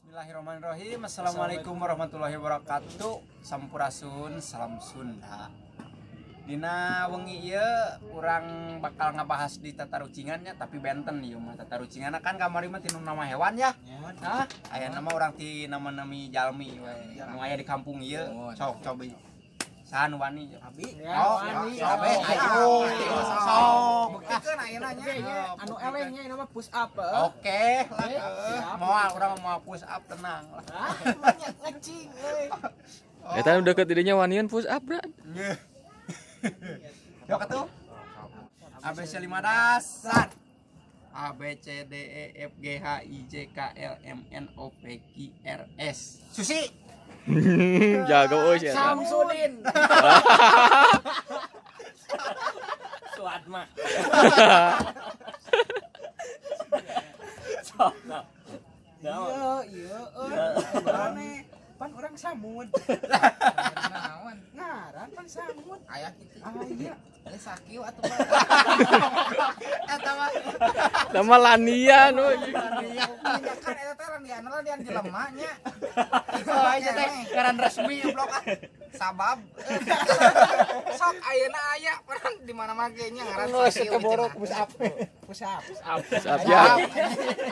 Bismillahirrahmanirrahim. Assalamualaikum warahmatullahi wabarakatuh. Sampurasun, salam Sunda. Dina wengi ieu urang bakal ngabahas di tatarucingannya, tapi benten ieu mah tatarucinganna. Kan kamari mah tinu nama hewan ya. Hah? Aya nama urang ti nama-nami jalmi we. Nu aya di kampung ieu. Sok cobi. Saha nu wani? Abi. Oh, Wani. abe ayo. Sok. Buktikeun ayeuna nya. Anu elehnya ini mah push up. Oke lah. Siap. Moal urang mau push up, tenang lah. Banyak ngecing euy. Eta nu deket didinya wanian push up, Bro. Yok atuh. A B C 5 dasar. A B C D E F G H I J K L M N O P Q R S. Susi. Jago euy si eta. Samsudin. Suatma. Sok. Nah. Iya, iya, euy. Aneh. Pan urang samud. Naon? Ngaran pan samud. Aya kitu. Aya. Geus sakieu atuh mah. Eta mah. Nama lanian euy. Kan eta teh landian landian jelema nya. Oh, aja teh ngaran resmi blok ah. Sabab sok ayeuna aya orang di mana-mana ge nya ngaran Geus sakieu teu borok push up. Push up. Push up ya.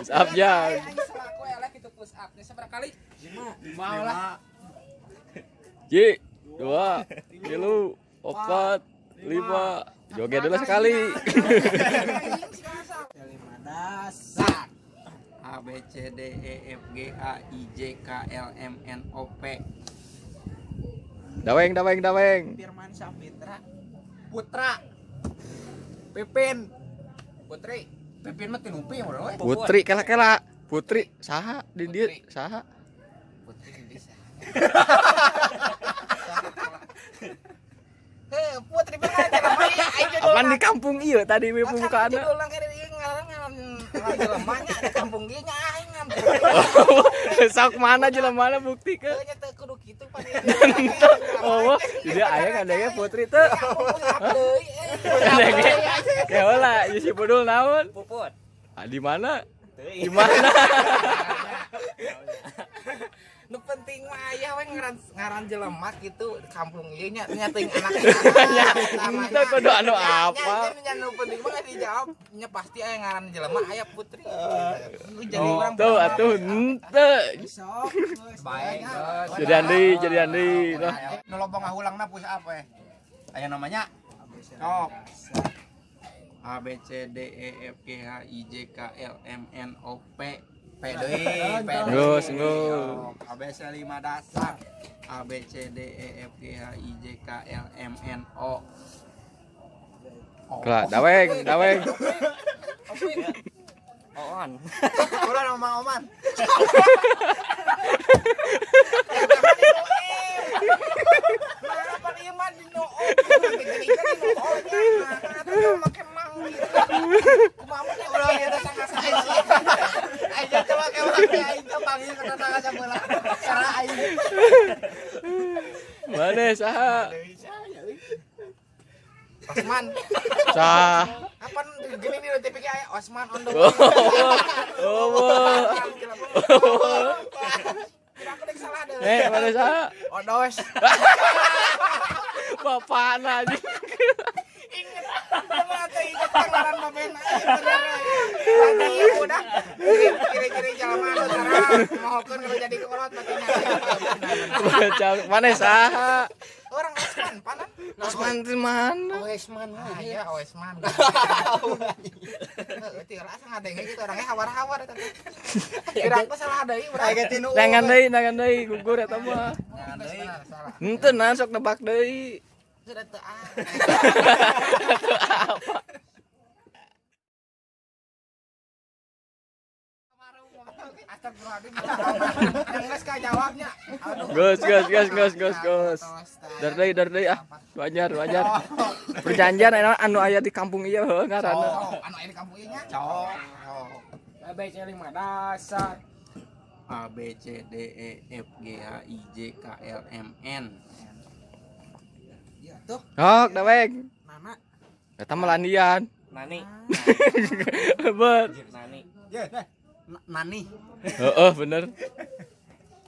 Push up ya. Aing selaku eleh kitu push up nya sabaraha kali? Lima lah. Ji, dua, tilu, opat, lima. Joget dulu sekali. Aing si asal. Lima dasar. A B C D E F G H I J K L M N O P. Daweng, daweng, daweng. Firman Sapitra. Putra. Pipin. Putri. Pipin mah tinu P urang we. Putri kela-kela. Putri saha di dieu saha? Putri bisa. Heh, Putri bener jelema ieu aing judulna. Apaan di kampung ieu tadi we Kan pembukaanna? judulna kene ieu ngaran ngaran ngaran jelema nya di kampung ieu nya aing ngaran. Sok mana jelema bukti ke? Heuh nya teu kudu kitu pan ieu. Oh, jadi aya ngadenge Putri teu. Deui. Ngadenge. Ya heula, ieu si Budul naon? Puput. Ah, di mana? Teuing. Di mana? Nu penting mah aya we ngaran ngaran jelema kitu di kampung ieu nya nya teuing anak. Nya, teu kudu anu apa. Nya nu penting mah dijawab nya pasti aya ngaran jelema aya Putri. Lu jadi urang Tuh atuh henteu. Sok. Geus. Baik. Jadian deui, jadian deui. Lah. Nu loba ngahulangna push up we. Aya namanya Sok. A B C D E F G H I J K L M N O P P deui, P deui. Geus, geus. A B C 5 dasar. A B C D E F G H I J K L M N O. O. Kela, daweng, daweng. Oon. Ulah nama Oman. Nah, pan ieu mah di no O jadi kan di no O nya. Nah, atuh make mang gitu. Kumaha mah Ulah ieu tetangga saya. Aing coba ke urang teh aing teh panggil ke tetangga sabelah. Sarah aing. Mana saha? Osman. Sah. Apa gini nih TPK aya Osman on the way. Oh, oh. Kira aku dek salah deh. Eh, mana saha? Odos. Bapakna anjing. Ingat, sama teh ingat ngaran babena ieu bener. Tadi ieu udah kiri-kiri jelema anu sarah mohokeun kalau jadi kolot matinya. Mana saha? Orang Osman panan. Osman di mana? Osman Ah iya Osman. Heeh, teu asa ngadenge gitu orangnya hawar-hawar eta teh. Kira aku salah deui urang. Aing tinu. Nangan deui, nangan deui, gugur eta mah. Nangan deui. Bener, salah. Henteu nah sok nebak deui. Sudah teu ah. Astagfirullahaladzim. Geus ka jawabnya. Aduh. Geus, geus, geus, geus, geus, geus. Dar deui, dar deui ah. Wajar, wajar. Perjanjian anu anu aya di kampung ieu heuh ngaranna. Oh, anu aya di kampung ieu nya. Cok. Cok. A B C 5 dasar. A B C D E F G H I J K L M N. Iya tuh. Sok daweng. Nana. Eta mah landian. Nani. Bet. Nani. Nani. Heeh, bener.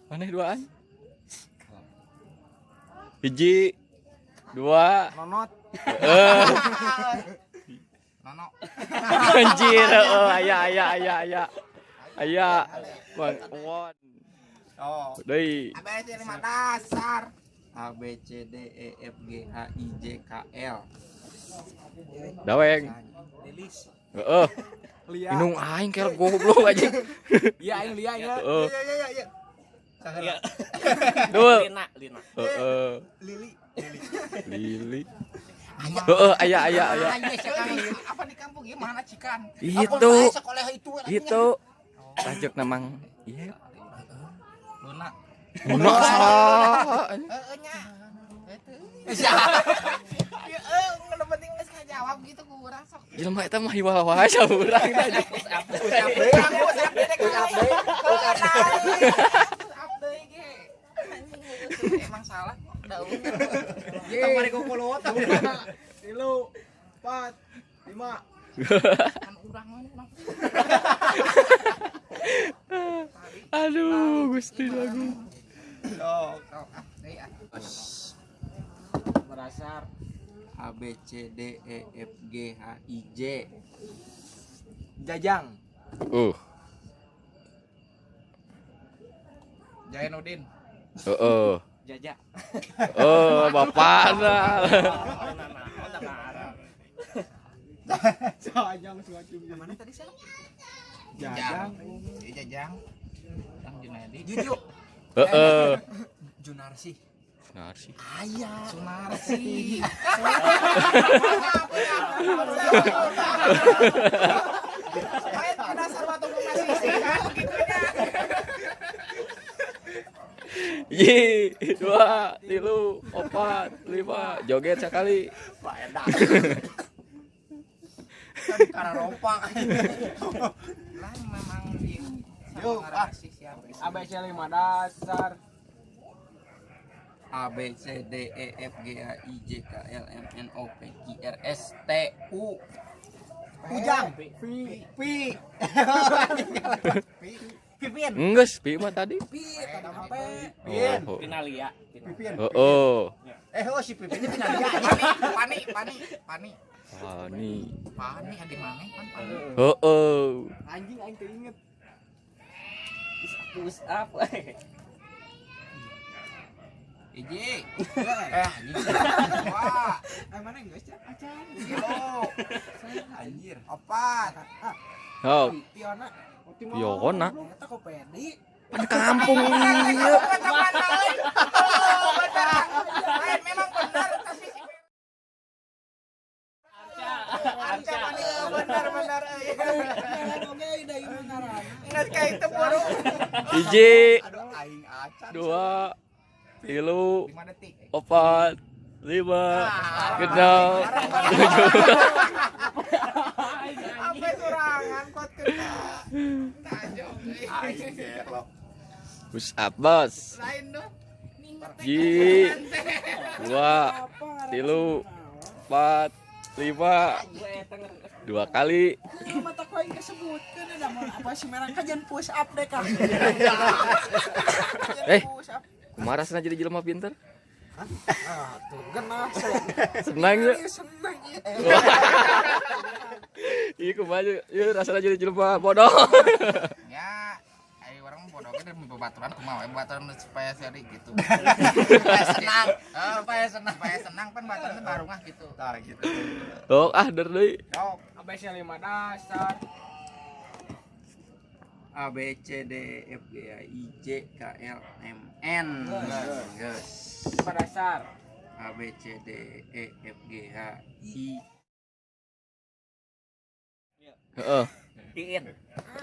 Maneh duaan. 1 2 Nonot. Nono. Anjir, heeh aya aya aya aya. Aya. Bang Won. Oh. Deui. A B C 5 dasar. A B C D E F G H I J K L. Daweng. Lilis. Heeh. Lia. Inung aing kel goblok anjing. Iya aing Lia ya. Heeh. Iya iya iya. Iya. Dul. Lina, Lina. Heeh. Lili. Lili. Heeh, aya aya aya. Apa di kampung ieu mana cikan? Itu. Sekolah itu. Itu. Tajuk namang. Iya. Luna. Luna salah. Heeh nya. Ya nu penting geus kajawab gitu ku urang sok. Jelema eta mah hiwal wae saurang tadi. Push up deui. Push up deui. Push up deui ge. Emang salah kok daun. Kamari kokolot. 3 4 5. Kan urang mah urang. Aduh, Gusti lagu. Sok. Sok ah deui ah. Merasar. A B C D E F G H I J. Jajang. Jainuddin. Heeh. Jaja. Oh, bapak nah. Jajang semacam. Mana tadi siapa? Jajang. Iya Jajang. Kang Junaidi. Juju. Heeh. Junarsi. Narsi. Aya. Sunarsi. Lain penasaran waktu masih sih kan begitunya. 1 2 3 4 5 joget sekali. Faedah. Karena rompak. Lah memang di Yuk, ah. A B C 5 dasar. A B C D E F G H I J K L M N O P Q R S T U. Ujang. P. P. Pipin. Enggeus, pi mah tadi. P tadi HP. Pipin. Oh. Pinalia. Pipin. Heeh. Oh si Pipinnya Pinalia. Pani, Pani, Pani, Pani. Pani adi maneh pan Pani. Heeh. Anjing aing teu inget. Push up. Hiji. Anjing. Dua. Mana geus ya? Acan. Tilu. Anjir. Opat. Oh, Piona. Piona. Eta kok pedi. Pan kampung ieu. Oh, benar. Lain memang benar tapi si Arca Pani benar benar euy. Oge da ieu ngaranna. Geus ka itu buru. 1 Aduh aing acan. 2 3 5 detik. 4 5 6 7. Apa sorangan kuat kena. Tajok. Aing gerlok. Push up, Bos. Lain dong. 1 2 3 4 5 2 kali. Mata ku aing kasebutkeun da mah apa si merang kajian push up deh kah. Push up. Kumaha rasana jadi jelema pinter? Ah, tuh genah. Senang ya? Senang ieu. Iya kumaha ieu rasana jadi jelema bodoh. Ya, ayo orang bodoh ge bebaturan kumaha we bebaturan supaya seri gitu. Supaya senang. Supaya senang, supaya senang pan baturan teh barungah gitu. Tah gitu. Tok ah der deui. Sok. A B C 5 dasar. A B C D E F G H I J K L M N. Geus. 5 dasar. A B C D E F G H I. Heeh. Iin.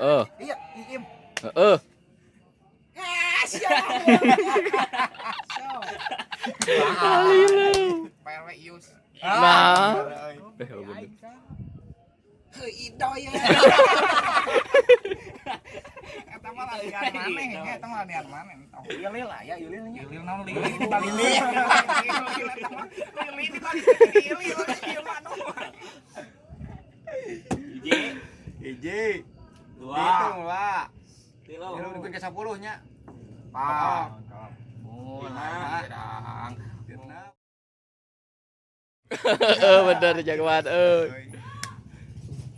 Heeh. Iya, Iim. Heeh. Ah, siap. Sok. PRW Ius. Nah. Bener. Heuh, idoy ya. Eta mah lalian maneh, eta mah lalian maneh entong. Lili lah ya, Lili nya. Lili naon lili di balik lili. Eta mah lili di balik lili ieu mah nu. 1 Hiji. 2 Hitung, Pak. 3 Tilu dikeun ke 10 nya. Opat. Lima. Genep. Heeh, bener jagoan euy.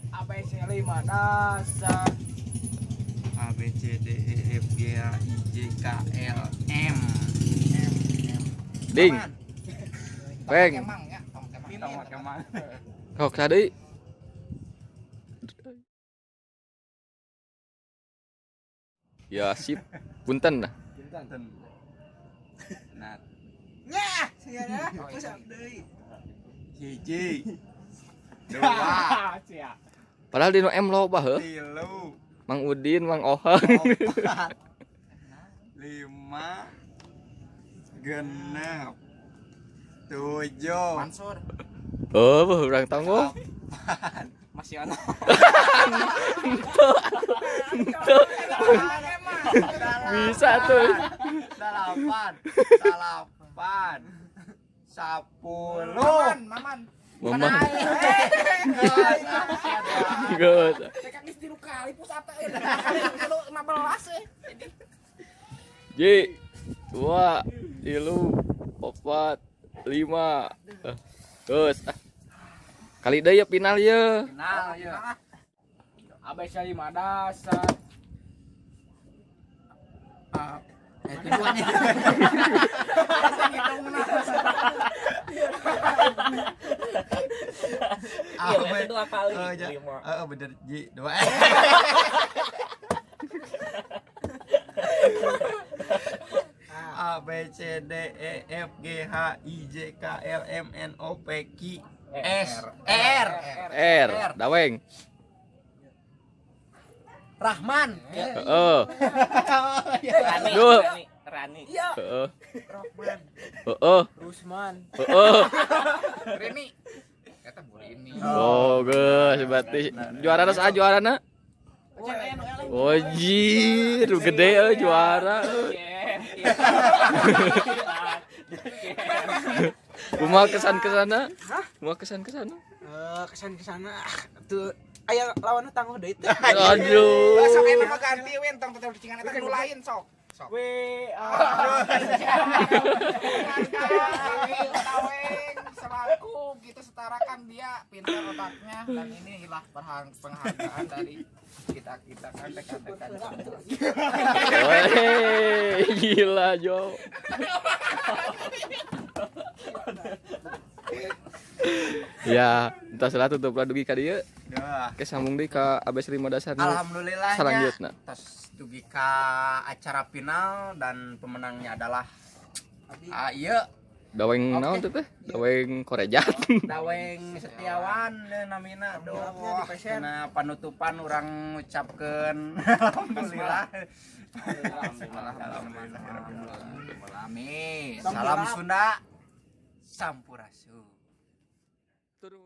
A B C 5 dasar. A B C D E F G H I J K L M. M M. Ding. Peng. Kemang ya, tong kemang. Tong kemang. Kok tadi? Ya sip. Punten lah. Punten. Nah, Nyah, sia dah. Geus deui. hiji. Dua, Sia. Padahal di nu M loba heuh. tilu, Mang Udin, Mang Ohang. opat, lima, genep, tujuh, Mansur. Oh, urang tangguh. Masih ono. Bisa tuh. 8, 8, 10. Maman, Maman. Mama. Good. Mereka geus tilu kali push up teh. Anu 15 euy. J 2 3 4 5. Terus. Kali deui ya final ya. Final ya. A B C 5 dasar. A Tujuannya. Iya, berarti dua kali. Oh, ja. Lima. Oh, bener J dua. A B C D E F G H I J K L M N O P Q S R R Daweng. Rahman. Heeh. Rani, Duh. Rani, Rani. Iya. Heeh. Rohman, Heeh. Rusman. Heeh. Rini. Eta Bu Rini. Oh, geus berarti juara ras juarana. Oh, jir, gede euy juara. euy. Kumaha kesan kesana? Kumaha kesan kesana? Kesan kesana tuh aya lawanna tangguh deui teh. Aduh. Sok aya mah ganti we entong tetep cingan eta nu lain sok. Sok. W A Taweng selaku gitu setarakan dia pintar otaknya dan inilah penghargaan dari kita kan rekan-rekan. Wey, gila Jo. Ya, entah salah tutup lah dugi ka dieu. Duh. Ke sambung deui ka ABC 5 dasar nu Alhamdulillah Selanjutna. Tos dugi ka acara final dan pemenangnya adalah iya Daweng Oke. naon tuh teh? Daweng Korejat. Daweng Setiawan namina Alhamdulillah, doh. di pasien. Nah, panutupan urang ngucapkeun alhamdulillah. Alhamdulillah. Amin. Salam Sunda. Sampurasun. Turun.